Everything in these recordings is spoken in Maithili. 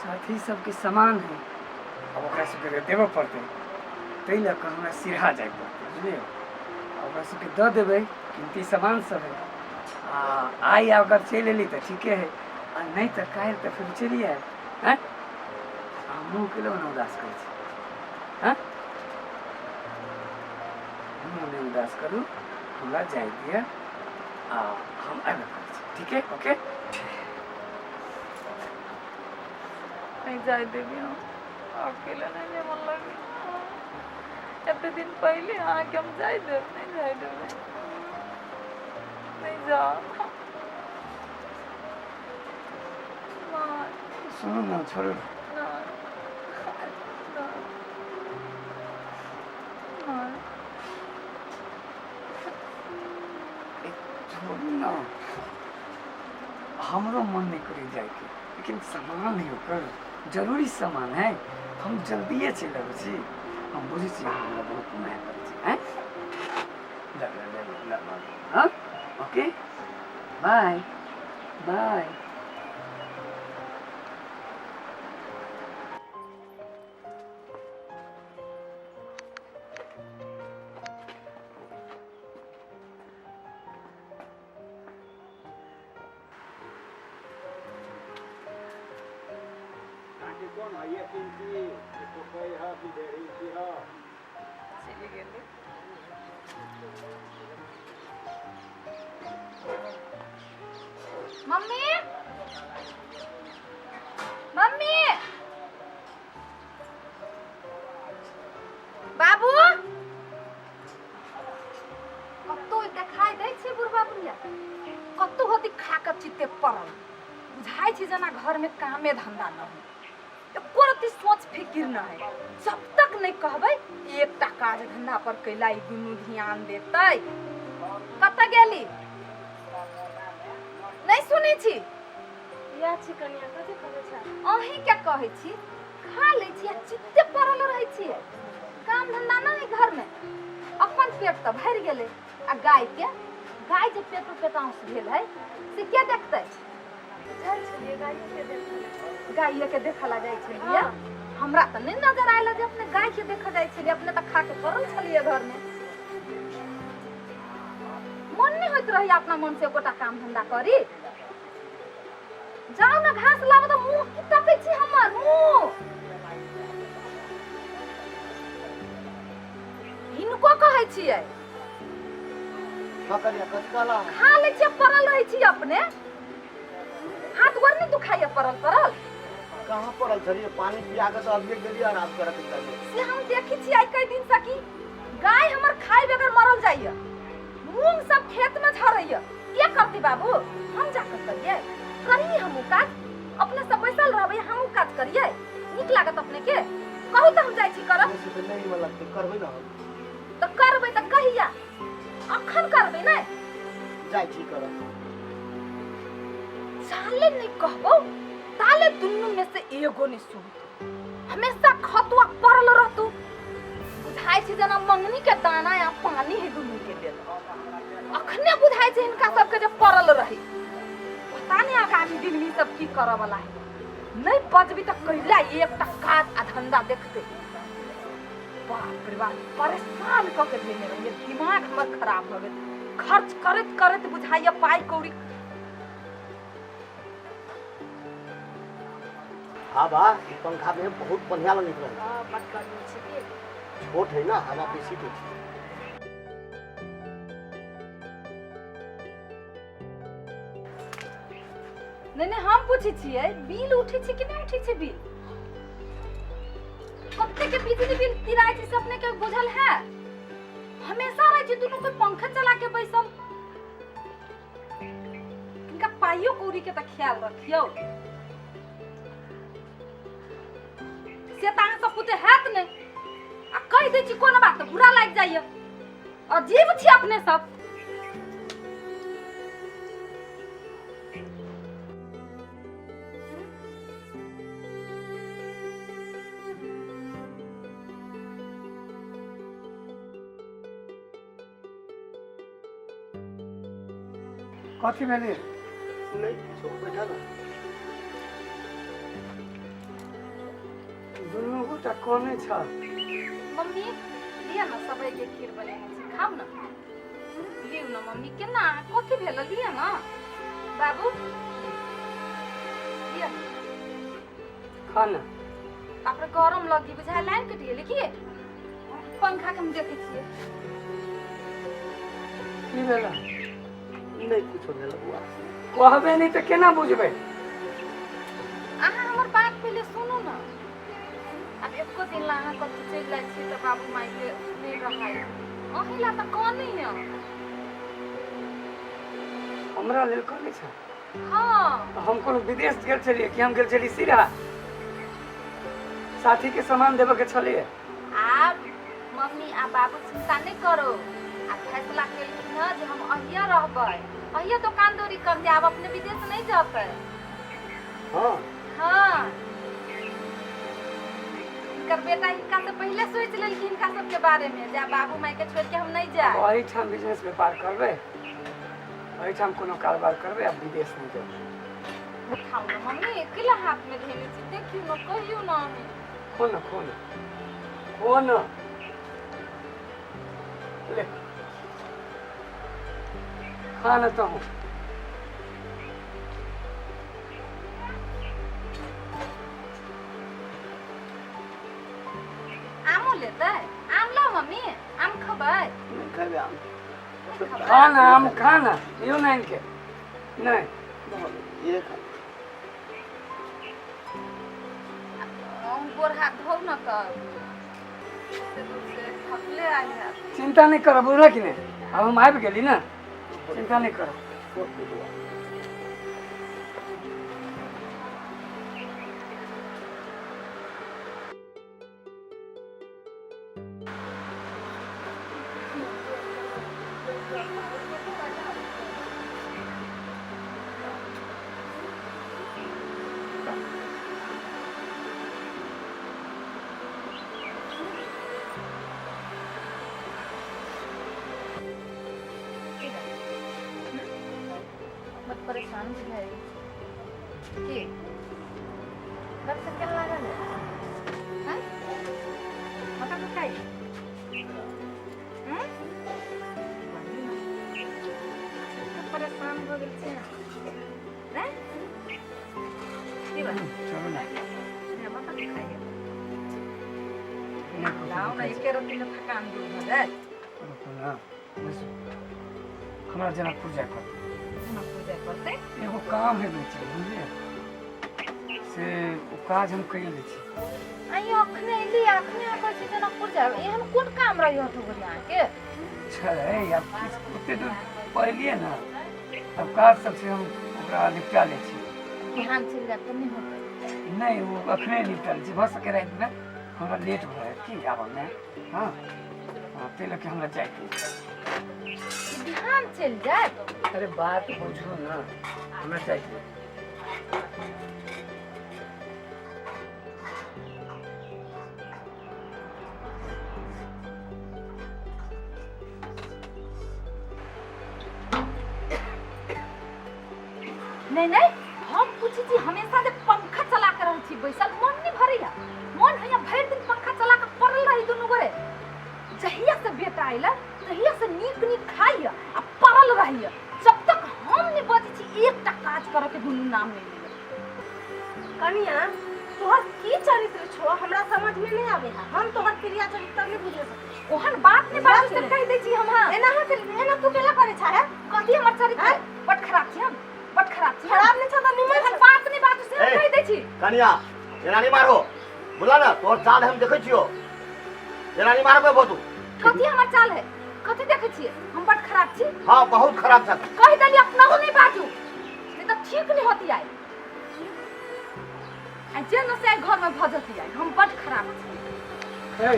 साथी सबके सामान है, अब ओकरा सबके देबऽ पड़तै, ताहि लऽ कऽ हमरा सिरहा जाय पड़तै, बुझलियै? ओकरा सबके दऽ देबै, कीमती सामान सब है। आ आइ अगर चलि एली तऽ ठीके है, आ नहि तऽ काल्हि तऽ फेर चलि आयब। आँय, अहाँ मुँह केलहुँ ने उदास करै छी? आँय, मुँह नहि उदास करू, हमरा जाय दिअ, आ हम अयबे करै छी, ठीक है? ओके। नहीं जाय देबी हम अकेले, नहीं नहीं मन लगे। एते दिन पहले अहाँके हम जाय देब? नहीं जाय देबै, नहीं जाओ। नहीं। सुनू ने, छोड़ू। नहीं नहीं नहीं। छोड़ू ने, हमरो मन नहीं करे जायके, लेकिन सामान है ओकर, जरूरी सामान है, हम जल्दिए चलि अबै छी। हम बुझै छी अहाँ हमरा बहुत माया करै छी। आँय, ल ल ल ल ल, हँ, ओके, बाय बाय। अहाँके कोन है 1 इंची पोखरि है कि 1.5 इंची है? चलि गेलै। मम्मी, मम्मी, बाबू, कतौ देखाइ दै छै बुढ़बा बुढ़िया? कतौ होती खा कऽ चित्ते पड़ल, बुझाइ छै जेना घरमे कामे धंधा न हो, एको रत्ती सोच फिकिर न है। जब तक नहि कहबै एकटा काज धंधा पर कैला ई दुनू ध्यान देतै। कतऽ गेली? नहि सुनै छी? इएह छी कनिया, कथी कहै छै? अहीं के कहै छी। खा लै छी आ चित्ते पड़ल रहै छियै, काम धंधा नहि है घरमे। अपन पेट तऽ भरि गेलै, आ गाय के, गाय जे पेटो पेटाउस भेल है से के देखतै? जाइ छलियै गाइयो के देखऽ लए। गाइये के देखऽ ला जाइ छलियै? हमरा तऽ नहि नजर आयल जे अपने गाय के देखऽ जाइ छलियै। अपने तऽ खा के पड़ल छलियै घरमे। मन नहि होइत रहैया अपना मन से एकोटा काम धंधा करी। जाउ ने घास लाबऽ। तऽ मुँह की तकै छी हमर मुँह? हिनको कहै छियै। हाँ कनिया, कथी कहला? खा लै छियै, पड़ल रहै छी अपने, हाथ गोर नहि दुखाइया पड़ल पड़ल? कहाँ पड़ल छलियै? पानी पिया के तऽ अभिये गेलियै आराम करऽ के चाहिए। से हम देखै छी आइ कई दिन से कि गाय हमर खाय बगैर मरल जाइया, मूंग सब खेत में झरैया। के करती बाबू? हम जाकर करियै? करी हमहूँ काज? अपने सब बैसल रहबै, हमहूँ काज करियै? नीक लागत अपने के? कहू तऽ हम जाइ छी करब। से तऽ नहि मन लगतै, करबै ने हम। तऽ करबै तऽ कहिया? अखन करबै ने? जाइ छी करब। चाले नहीं कहबो ताले दुनू में से एगो नहीं सुनतो, हमेशा खतुआ पड़ल रहतू। बुझाइ छै जेना मंगनी के दाना या पानी है दुनू के लेल। अखने बुझाइ छै हिनका सबके जे पड़ल रही। पता नहीं आगामी दिन में ई सब की करऽ वाला है। नहीं बजबी तऽ कैला एकटा काज आ धंधा देखते। बाप रे बाप, परेशान कऽ के धेने रहिए, दिमाग हमर खराब भऽ गेल खर्च करैत करैत। बुझाइया पाइ कौड़ी। हवा ई पंखा में बहुत बढ़िया लगैत रहे। हाँ, बड गर्मी छै की। छोट है ना, हवा बेसी दै छै। नहि नहि, हम पूछै छियै, बिल उठै छै कि नहि उठै छै बिल? कते के बिजली बिल तिराइ छै से अपने के बुझल है? हमेशा रहै छै दुनू के पंखा चला के बैसल। इनका पाइयो कौड़ी के तऽ ख्याल रखियौ। से तऽ अहाँ सब पुते हैत नहि, आ कहि दै छी कोनो बात तऽ बुरा लागि जाइए। अजीब छी अपने सब। कथी भेलै? नहीं किछो, बैठा ना। दुनू गोटा कोने छल। मम्मी लिअ ने, सबैके खीर बनेने छी, खाउ ने। लिउ ने मम्मी, केना कथी भेल, लिअ ने बाबू, लिअ। खा ने। बाप रे, गरम लगी बुझाय, लाइन कटि गेलै की? पंखा के हम देखै छियै। की भेल? नहि कुछो भेल बुआ। कहबे नहि तऽ केना बुझबै? अहाँ हमर बात पहिले सुनू ने। आब एको दिन ला अहाँ कतहु चलि जाइ छी तऽ बाबू मायके नहि रहै, अहीं ला तऽ कनै यऽ। हमरा लेल कहने छै? हाँ। हम कोनो विदेश गेल छलियै कि? हम गेल छलियै सीधा साथी के सामान देबऽ के छलियै। आब मम्मी आ बाबू चिंता नहि करो, आ फैसला केलखिन हँ जे हम अहिया रहबै, अहिया दोकान दौरी करतै, आब अपने विदेश नहि जेतै। हाँ। हाँ, हिनकर बेटा हिनका से पहिले सोचि लेलखिन हिनका सबके बारे में जे आब बाबू माय के छोड़ के हम नहीं जाए। एहिठाम बिजनेस व्यापार करबै, एहिठाम कोनो कारोबार करबै, आब विदेश नहि जेबै। खाउ ने मम्मी, अकेला हाथ में धेने छी, देखियौ ने, कहियौ ने अहीं। खो न, खो न, खो न, ले खा न तहूँ। आमो लेतै? आम लाउ मम्मी, आम खबै? नहि खेबै आम। नहि खबै? खा न, आम खा न, दियौ ने आनिके। नहि। ये खा। अहूँ गोर हाथ धोउ ने, तऽ से दूर से थकले आयल हैत। चिंता नहि करब, बुझल कि नहि? आब हम आबि गेली ने, चिंता नहि करब। बड परेशान बुझाइ की बड थकल लागल है? हैं, माथा दुखाइ? हम्म? कतेक परेशान भऽ गेल छै ने? की बात? चलू ने। हे, माथा दुखाइ? नहि कुछो लाउ ने। दुखाइ छै। एके रत्ती मे थकान दूर भऽ जायत। रुकू ने, बैसू। हमरा जनकपुर जाय पड़तै। जनकपुर जाय पड़तै? एगो काम है बेचे, बुझलियै? से ओ काज हम कैये लै छी। अहीं अखने एली, अखने अहाँ कहै छी जनकपुर जायब, एहन कोन काम रही होतो गोरी अहाँके? छै, आब किछु ओते दूर पढ़लियै ने, तब काज सब छै, हम ओकरा निपटा लै छी। बिहान चलि जायब तऽ नहि होतै? नहि, ओ अखने निपटा लै छी। भऽ सकै रातिमे हमरा लेट भऽ जायत की आबऽमे। हँ हँ, ताहि लऽ कऽ हमरा जायके अछि। ई बिहान चलि जायब? अरे बात बुझू ने, हमरा जायके अछि। नहि नहि, हम पूछै छी, हमेशा जे पंखा चला के रहै छी बैसल, मन नहि भरैया? मन होइया भरि दिन पंखा चला के पड़ल रही दुनू गोरे। जहिया से बेटा अयला तहिया से नीक नीक खाइया आ पड़ल रहैया। जब तक हम नहि बजै छी, एकटा काज करऽ के दुनू नाम नहि लेलक। कनिया, तोहर की चरित्र छो, हमरा समझ में नहीं आवे है। हम तोहर क्रिया चरित्र नहीं बुझे सके। ओहन बात नहि बाजू से कहि दै छी हम। हाँ। एना अहाँ के एना तू केला करे छा है? कथी हमर चरित्र बड खराब छी? हम बड खराब छी? खराब नहीं छो त निमन ओहन छो। बात नहि बाजू से हम ए। कहि दै छी। कनिया, एना नहीं मारो, बुझला ना? तोहर चाल हम देखै छियो, एना नहीं मारबे बो तू। कथी हमर चाल है? कथी देखै छियै? हम बड खराब छी? हाँ, बहुत खराब छ। कहि देली, अपनाहु नहि बाजू, नहीं तऽ ठीक नहीं होती। आइ आ जे न से आइ घर में भऽ जती। आइ हम बड खराब छी। हे,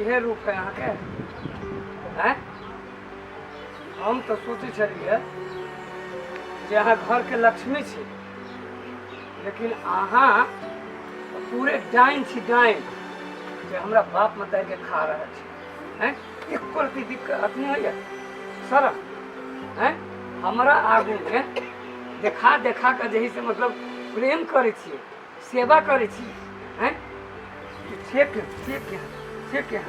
इहे रूप है अहाँके? हैं, हम तऽ सोचै छलियै जे अहाँ घरके लक्ष्मी छी, लेकिन अहाँ पूरे डाइन छी, डाइन जे हमरा बाप मतारीके खा रहल छी। हैं, एको रत्ती दिक्कत नहि होइए, शरम? हैं, हमरा आगूमे देखा देखा कऽ जेहि से मतलब प्रेम करै छियै। सेवा करै छी हैं तू छे के छे के छे के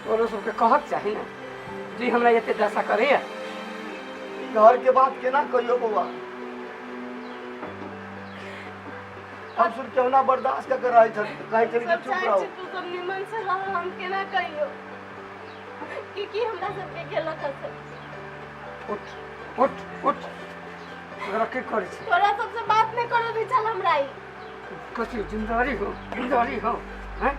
तोरो सबके कहक चाही ने जी हमरा एते दशा करैया। घर के बात केना कहियो बौआ, हम सुन केहुना बर्दाश्त कऽ के रहै छल, कहै छल कि सब चुप चाहै रहू। छी तू सब निमन से रह, हम केना कहियो की की हमरा सबके केलक हन। उठ उठ उठ, तोरा की करै छी? तोरा सबसे बात नहीं करो दी चल हमरा ई। कथी जिम्मेदारी हो, जिम्मेदारी हो हैं?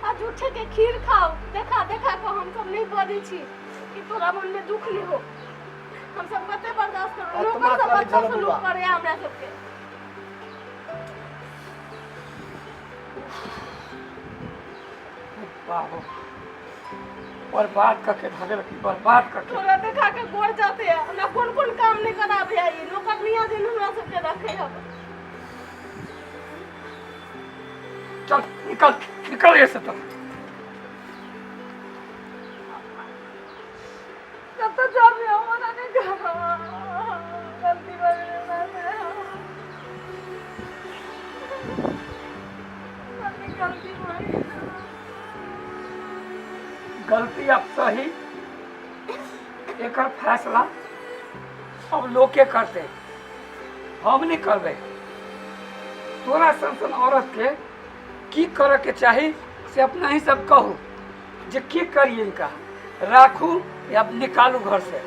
आ झूठे के खीर खाओ, देखा देखा के हम सब नहीं बजै छी कि तोरा मन में दुख नहीं हो। हम सब कते बर्दाश्त करू, आत्मा नौकर सब करै अच्छा छल सलूक बौआ। करे हमरा सबके। बाबू बर्बाद करके धरे रखी, बर्बाद करके। तोरा देखा के गोर जाते है, हमरा कोन कोन काम नहीं कराबे है ई नौकर नहीं दिन हमरा सबके रखे है। चल निकल निकल ये सब तो। कत जाबे हमरा नहीं घर, गलती भऽ गेलै हमरा से। मम्मी गलती भऽ गेल। गलती अब सही, एकर फैसला अब लोग के करते, हम नहीं करबे। तोरा सन सन औरत के की करे के चाही से अपना ही सब कहू जे की करिए, इनका राखू या निकालू घर से।